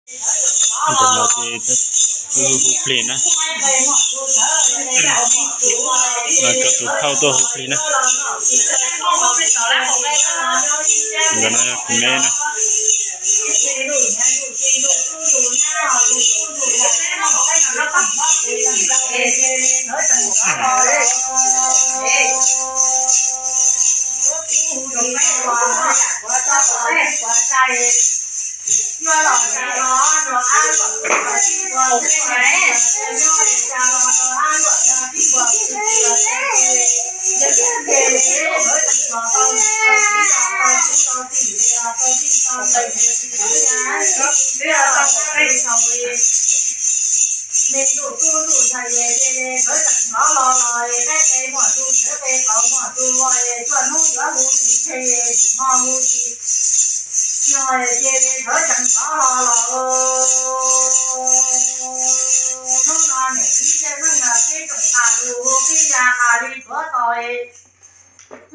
Ntawm no ces hu plig na, cov tus phauj tuaj hu plig na. Ntawm no yog kuv me na. Me ntuj tub ntuj ntxhais es cia li sawv tsees rov los los es, qaib qe muaj tus, tsheb qe qau muaj tus, es cuaj hnub yuav hu tsis tseg, tsis hmo hu tsis no, es cia li sawv tsees rov los los. Hnub no niam txiv txiaj neej no peb tsoom qas lus hu qib ya qas li tuav tos es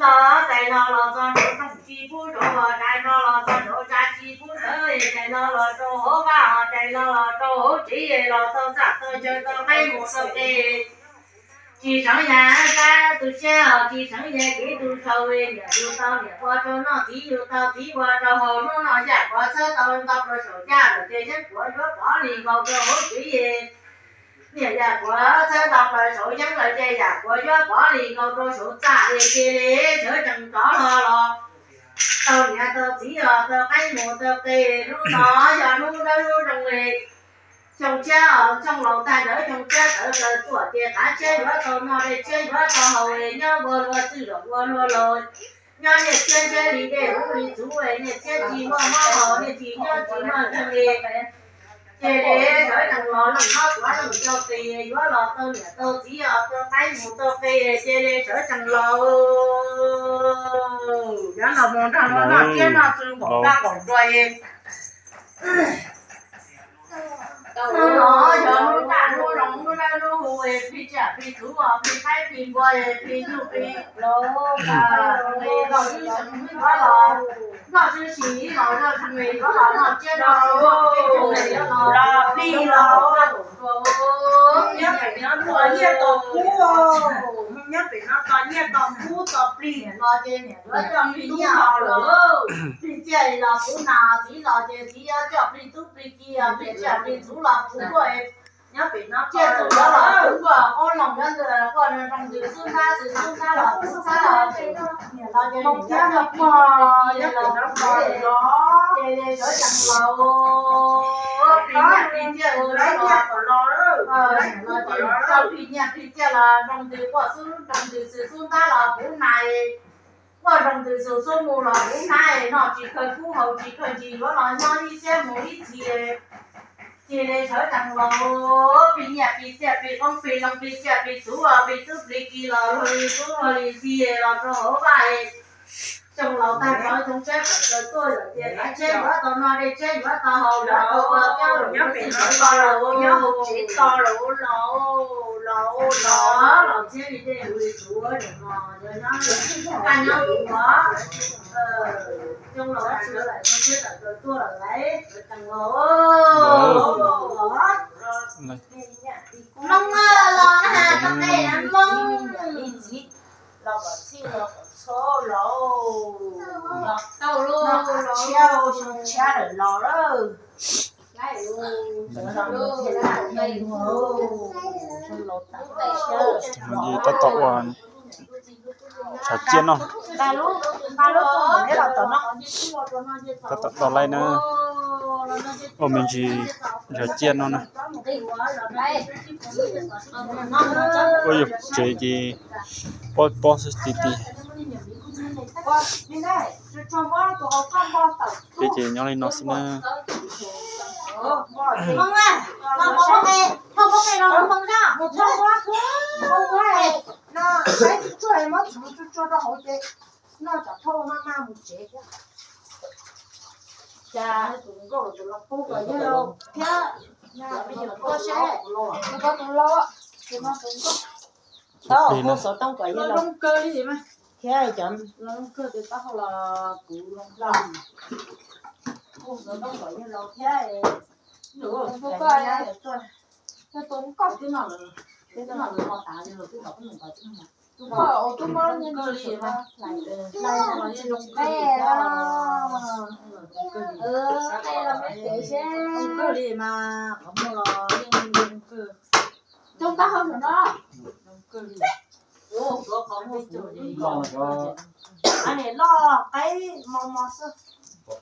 los tais no los txog nraum rooj tsis pub rauv, tais no los txog nraum tsav tsis pub ntawd, tais no los rau hauv vaj, tais no los rau hauv tsev, los tau txaj tau caw tau qaib mus tau qe. Tsis seev yas dab tu siab, tsis seev yas kev tu sau, niam yus tau niam ua rau noj, txiv yus tau txiv ua rau haus. Hnub no Yaj Kuav txhawb tau nto plaws saum caj lawm ces Yaj Kuav yuav pov li nkaus rau hauv tsev. Niam Yaj Kuav txhawb nto plaws saum yeeb lawm ces Yaj Kuav yuav pov li nkaus rau saum txaj es cia li sawv tsees rov hlo los tau niam tau txiv os, tau qaib mus tau qe. Hnub no yog hnub dawb hnub zoo li xyoo tshiab os, xyoo laus tag ntawd xyoo tshiab tawv plaws tuaj ces qav tshiab yuav tau noj, dej tshiab yuav tau haus, nyob ua luag txwj zaum ua luag laus, nyob nyiaj txiag ntshiab li dej, huv li txhuv, nyiaj txiag tsis muaj mob haus, nyiaj txiag nyob tsis muaj nkeeg li. Cia li sawv tsees los, leej hlob tuav leej yau qis, yuav los tau niam tau txiv os, tau qaib mus tau qe, cia li sawv tsees los. Yuav los mus nrog luag noj tsiab noj txhu npaum npaj npaum nrua es. Hnub no yog hnub txaj hnub zoo, hnub dawb hnub huv es plig tsiaj plig txhuv os, plig qaib plig npua es plig nyuj plig laus, es Nkauj Swb Xyooj yuav los, Nkauj Swb Xim los, Nkauj Xyooj yuav los noj tsiab noj txhu, yuav los plig los. Nyob pem no tos nyiaj tos kub, nyob pem no tos nyiaj tos kub tos plig. Los ces niam yuav coj plig nyiaj los, plig tsiaj los puv nas, txiv los ces txiv yuav coj plig tub plig ki, plig tsiaj plig txhuv los puv nkuaj. Nyob pem no tsiaj txhu yuav los puv nkuaj, qoob loo yuav ntws quaj, nroo ntws xub ntab xwm xub ntab los puv txhab. Niam los ces niam yuav coj plig tub plig ki los puv nkuaj. Ces sawv tsees los, plig nyiaj plig tsiaj ua los, niam los ces coj plig nyiaj plig tsiaj los nroo ntws quaj xub nroo ntws xwm xub ntab los puv nas. Quaj nroo ntws xwm xub mus los puv nab, noj tsis kawg kub haus tsis kawg ntsis, yuav los nyob ib siab mus ib txhis. Cia li sawv tsees los, plig nyiaj plig tsiaj plig qoob plig loo plig tsiaj plig txhuv plig tub plig ki los luag li tub luag li txi los rau hauv vaj. Xyoo laus tag nrho xyoo tshiab tawm plaws tuaj lawm ces qav tshiab yuav tau noj dej tshiab yuav tau haus, yuav tau ua cab nyob pem no los nyob hauv tsev to los los los los los txhiab li dej huv li txhuv, zaum no yuav nyob kaj nyob huv os. Xyoo laus tag nrho lawm xyoo tshiab tawm plaws tuaj lawm lauj, sawv tsees los. Loo los na, tos qe na mog. Los kom txhij los kom txhob los, los tau los, tshiab xyoo tshiab lawm los lawm. Tab tom ua tshav ciaj noj. Tab tom tau laij na. Ua me ntsis tshav ciaj noj na. Ua yog tsev ces pob pob xwb ti ti. Peb ces nyob li no xwb na. Thiab cov, thiab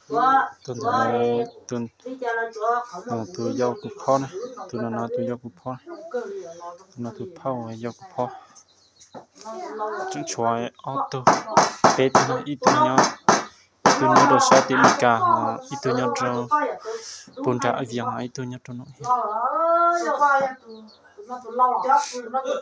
Tuaj ntawd, tus yau kuv phob na, tus no no tus yau kuv phob, tus no tus phauj yau kuv phob. Tseem tshuav ob tug, peb tug no, ib tug nyob, ib tug nyob rau sab tim Meskas, ib tug nyob rau puag nram Vias, ib tug nyob rau no. Tus no, tus no, tus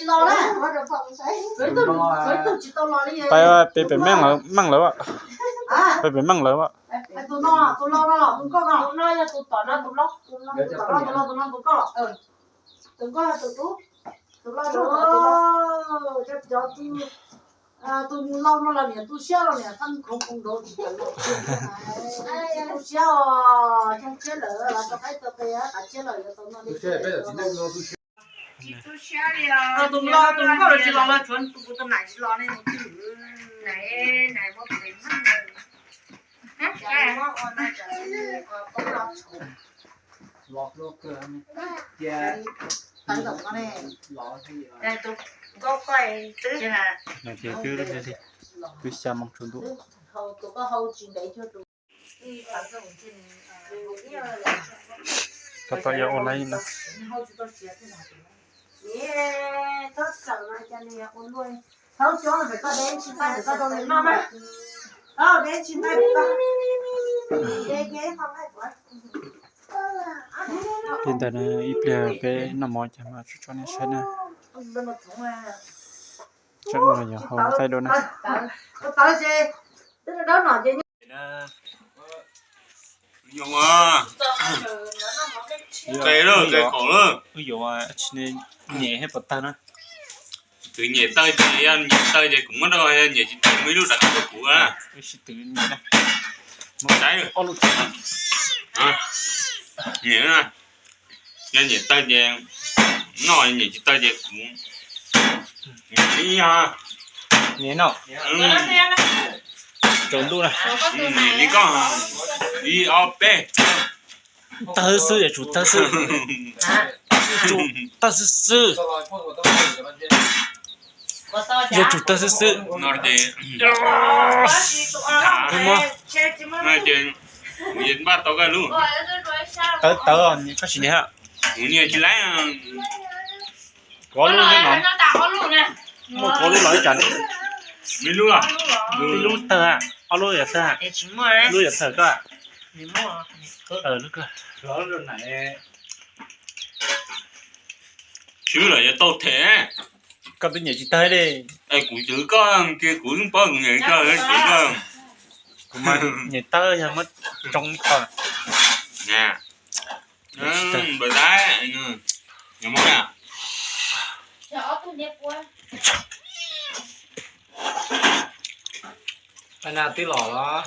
no, peb pem meej lawm, meej lawm, peb pem meej lawm. Tus no yog tus tom no tus laug, tus no yog tus tom no tus laug, tus no tus koj. Tus koj yog tus tub, tus laug yog tus tub. Cov tus, tus mus laug no los niam tu siab los niam qeej khoov khoov nraud tsis tawm los. Tu siab os, cog siab lawm los rau qaib taw qe qav tshiab los yuav tau noj dej. Tus laug tus koj los tsis los los tshuav tus kuv tus nam tsis los ne. Los hlua kawg cia. Tawv tom no ne. Los no ces twb, twb xya moos tsaus ntuj. Tab tom yuav ua laib no. Li ntawd na, ib pliag peb noj mov ces mam tso nej saib na. Tseem ua yog hau qaib dua na. Wb yuav nyem thiab pov tawg na. Twv nyem tawg ces, yog nyem tawg ces kuv muab rau, yog nyem tsis tawg muab ib lub rov qab rau kuv. Wb sib twv nyem na. Muab ob lub tawg. Nyem na. Yog nyem tawg ces noj, nyem tsis tawg ces kuv nyem ib yog. Nyem no. Tsaus ntuj na. Nyem li koj. Ib ob peb. Tawg xwb, yuav tsum tawg xwb. Tsum tawg xwb xwb. Yuav tsum tawg xwb xwb. No ces, no ces kuv npaj tau koj lub. Tawv tawv, koj tsis nias. Kuv nias tsis laib. Kuv ob lub nyob no. Muaj kuv ob lub los ib tsam. Ib lub los? Ib lub tawg, ob lub yuav tawg. Lub yuav tawg koj. Swb lawm yuav tau them. Koj twb nyem tsis tawg li. Kuv twv koj kiag kuv yeej paub kuv nyem tsis tawg li. Kuv mas nyem tawg yog muab tsoo tawg. Npawg Dab, nyob muab na. Ana twb los los.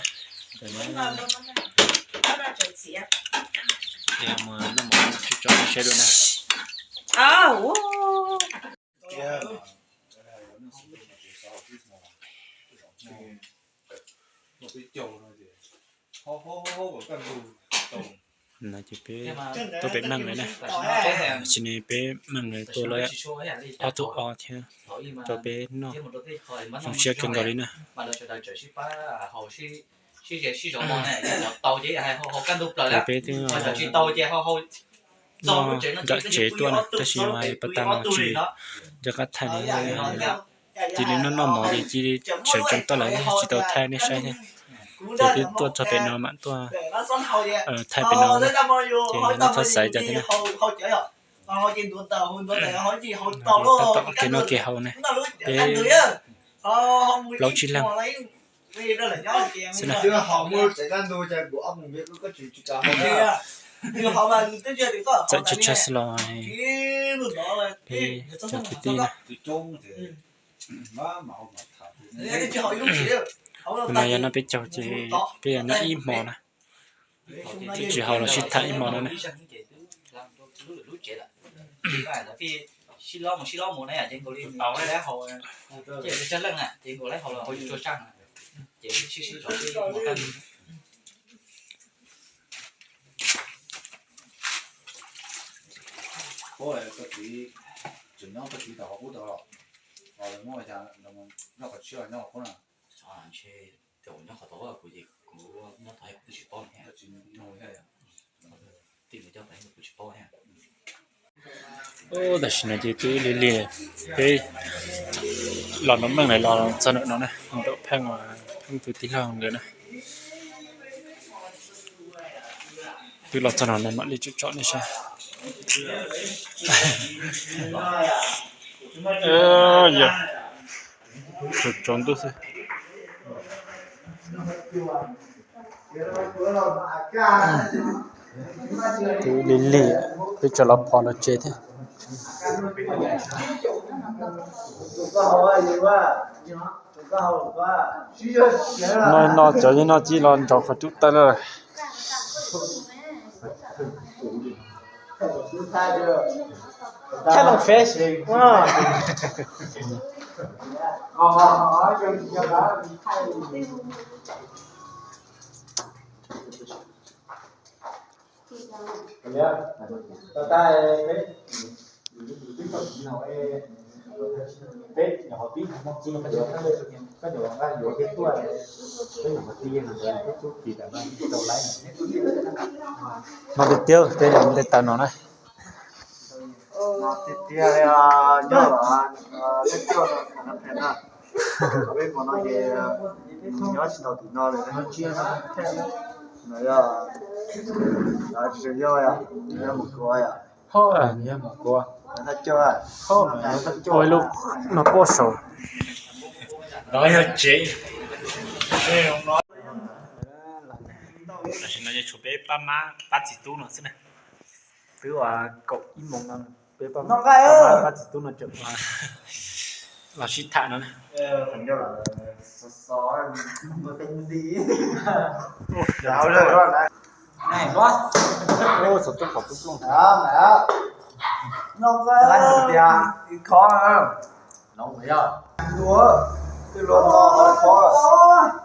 Mus noj mov sib tso seb dua na. No ces peb tuaj pem meej lawm na. Tam sim no peb meej lawm, tua lawm ob tug os thiab rau peb noj, zoo siab kawg nkaus li na. Peb twb noj nram tsev tuaj na, tab sis mas pas tas no tsis nco qab thaij li. Cia li noj noj mov ces cia li sawv tsees tuaj lawm, tsis tau thaij nej saib thiab. Ces peb tuaj txog pem no mam tuaj thaij pem no na. Ces nej txhob xav cas thiab na. Tab tom kev noj kev haus na, peb plaub tsib leeg xwb na. Txawm tsis tshaj xwb los peb cov kwv tij na, tus no yog noj peb caug ces peb yog noj ib hmo na, tsis haus los sib tham ib hmo no na. Koj txiv tseem nyob, koj txiv tau qhov qub tau los, los muab noj qhov tshiab nyob qhov qub na. Nyob qhov tod kuv ces kuv nyob tod kuv twb tsis paub thiab. Tam sim no ces twb lig lig, peb los nov meej lawm los txog ntawm no na, nram Pheej, Pheej tus tij laug nkawd na. Twb los txog no ne mam li tsom tsom nej saib. Yog tsaus ntuj xwb. Twb lig lig, peb tso los phom los tsev thiab. No no cov yeej noj cib los nrov qhov cub tawg lawm. No tiag tiag, tej no nte taws no na. Tiag tiag li, nyob los, peb hmo no ces nyob tsis tau tim no li. No yog, tsis yog, yog mus kuv yom. Ua ib lub no pob saum. Tam sim no ces tshuav peb pab mab pab txiv tub no xwb na. Twb ua kaum ib moos no, peb pab mab pab txiv tub no tseem los sib tham no na.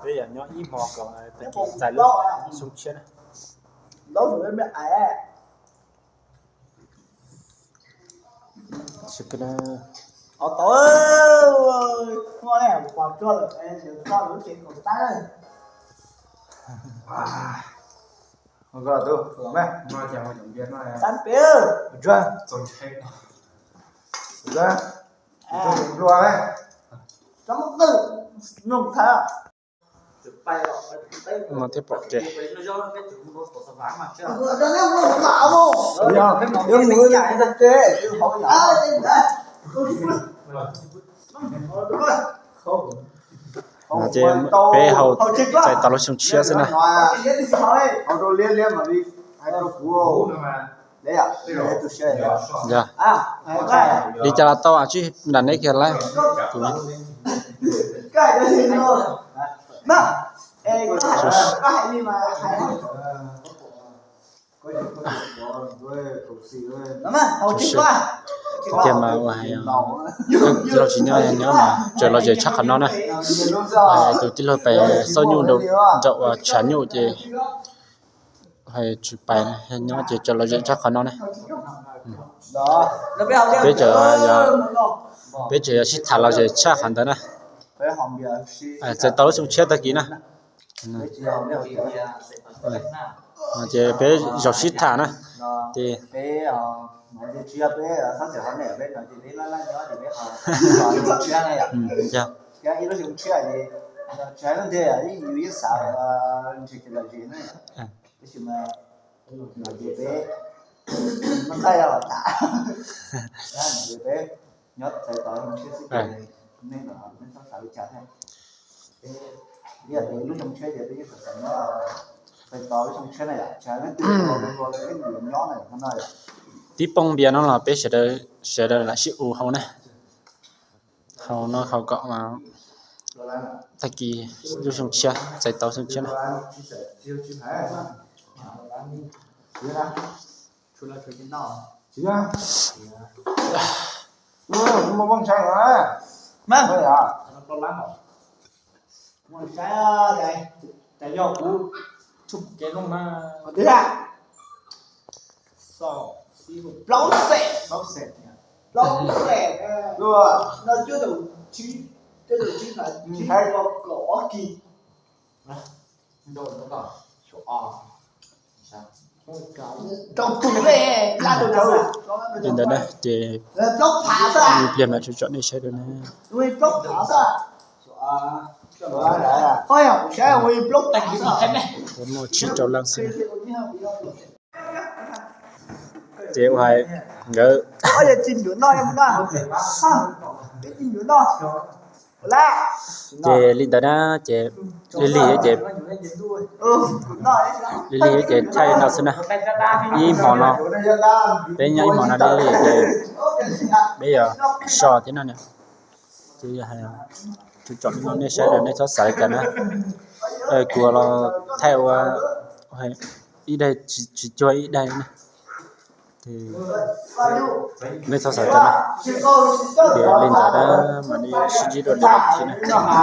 Peb yog nyob ib hmo kom tag kis txais lub xyoo tshiab na. No thiaj pom kev. No ces peb haus txais tau lub xyoo tshiab xwb na. Yog li cas los tau, tsib nram neb kiag lawm. Tiag mas ua hais, tij laug tsis nyob nyob mas tseem lom zem tshaj qhov no na. Tus tij laug pem xauj nyuj nraum ua tshav nyuj ces tsis pais, nyob ces tseem lom zem tshaj qhov no na. Peb tseem, peb tseem yuav sib tham lom zem tshaj qhov ntawd na. Txais tau lub xyoo tshiab tag kis na. Ces peb zaum sib tham na. Ces Tib poob npias no los peb sawv daws, sawv daws lam sib ua haus na. Haus no haus kom tag kis lub xyoo tshiab txais tau xyoo tshiab na. Plaub xees, plaub xees, no cuaj caum tsib, cuaj caum tsib no tsib rau kaum ob kis. Li ntawd na ces ib pliag mam tsom nej saib dua na. Muaj tsib rau leej xwb. Ces ua hais nkawd ces li ntawd na, ces lig lig ces, lig lig ces thaij no xwb na. Ib hmo no, peb nyob ib hmo no lig lig ces peb yuav so thiab no na. Ces yog hais tsom nej saib, nej txhob xav li cas na. Kuv los thaij ua ib daig tsis cuag ib daig na. Nej txhob xav cas na. Ces li ntawd na, mam li sib ntsib dua lwm daim thiab na.